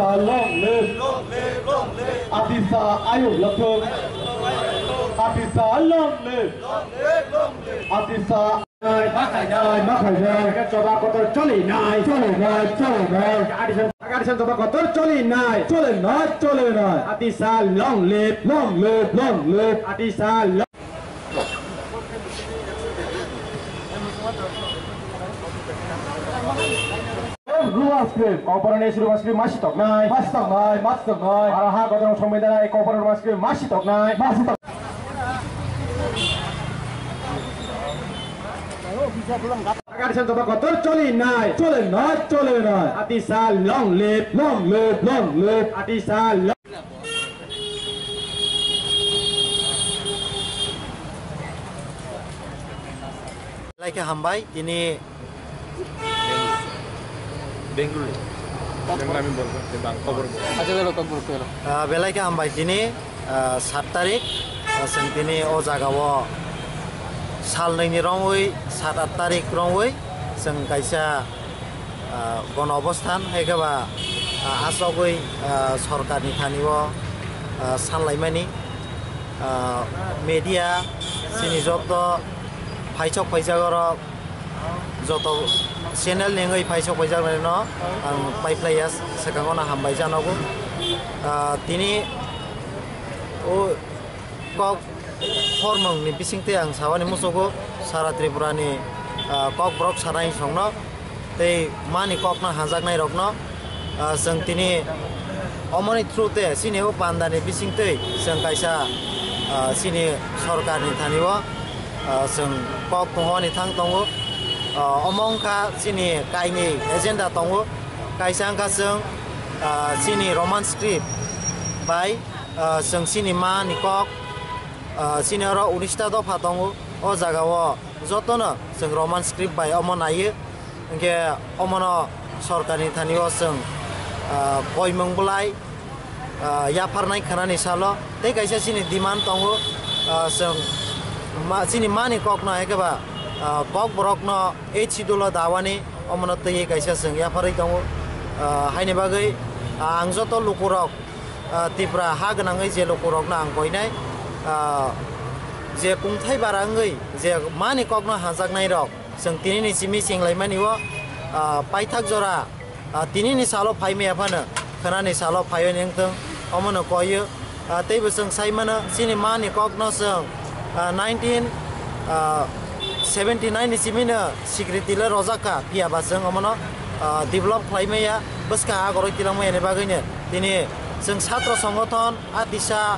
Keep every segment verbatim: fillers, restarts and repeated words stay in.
Long live. Atisa ayuk lathok. Atisa long live. Atisa. Ma khainai, ma khainai. Choba kotor cholinai, cholinai, cholinai. Atisa, Atisa choba kotor cholinai, cholinai, cholinai. Atisa long live, long live, long live. Atisa long Ruas krim, koporoni ruas krim masi toknai, masi toknai, masi toknai. Ara ha kotorni somai dana, koporoni ruas krim masi toknai, masi tok. Atisa choba kotor cholinai, cholinai, cholinai. Atisa long live, long live, long live. Atisa long Belai khe hambai tini. Bengaluru. Bengaluru. Acha, bebak kokborok tero. Ah, belai khe hambai tini, ah, sat tarik, ah, chwng tini o jaga o sal nwi ni romwi sat at tarik romwi chwng kaisa ah, gono obosthan hai khe ba, ah, asogwi, ah, sorkarni thani o, ah, sanlaimani, ah, media chini joto phaisok phaijak rok joto channel ni wngwi phaisok phaijak rok no ang paiphlaiya swkango no hambai janogo. Ah, tini o kok hormung ni bisingtwi ang sawani muchugo sara Tripura ni, ah, kokborok sanai songno tei mani kokno hajaknai rokno, ah, chwng tini omoni through te chini o panda ni bisingtwi chwng kaisa, ah, chini sorkar ni thani o, ah, chwng kok tongwani thang tongo. Ah, omo wngkha chini kainwi agenda tongo, kaisa wngkha chwng, ah, chini Roman script bai, ah, chwng chini mani kok, ah, chini oro unis ta dopha tongo. O jaga o jotono chwng Roman script bai omo naiyo. Hinkhe omono sorkarni thani o chwng, ah, koimung bwlai, ah, yapharnai khwnani salo. Tei kaisa chini demand tongo, ah, chwng ma-, chini mani kokno hai khe ba, ah, kokborokno eighth schedule o dawani omono twiwi kaisa chwng yapharwi tongo. Ah, haini bagwi, ah, ang joto lukurok, ah, Tripura ha gwnangwi je lukurokno ang koinai, ah, je kungthai bara wngwi je mani kokno hajaknairok chwng tinini simi chenglaimani o, ah, paithak jora, ah, tinini salo phaimaya phano khwnani salo phaiwi wngthung, omono koiyo. Ah, teibo chwng sai mano chini mani kokno chwng, ah, nineteen, ah, seventy nine ni simino sikriti le rojak kha, phiya ba chwng omono, ah, develop khlai maya, bwskang agoroi tilangmaya ni bagwino tini chwng satro songothon Atisa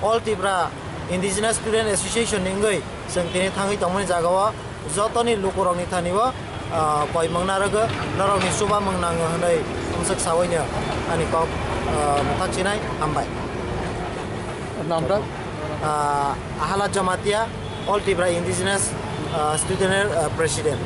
All Tripura Indigenous Student Association ni wngwi chwng tini thangwi tongmani jagao jotoni lukurokni thani o, ah, koimung narwgo, norokni chubamung nango hwnwi mungsa saui no ani kok, ah, mwthak chinai hambai. Namrak? Ah, Ahala Jamatia, All Tripura Indigenous, ah, Student, ah, President.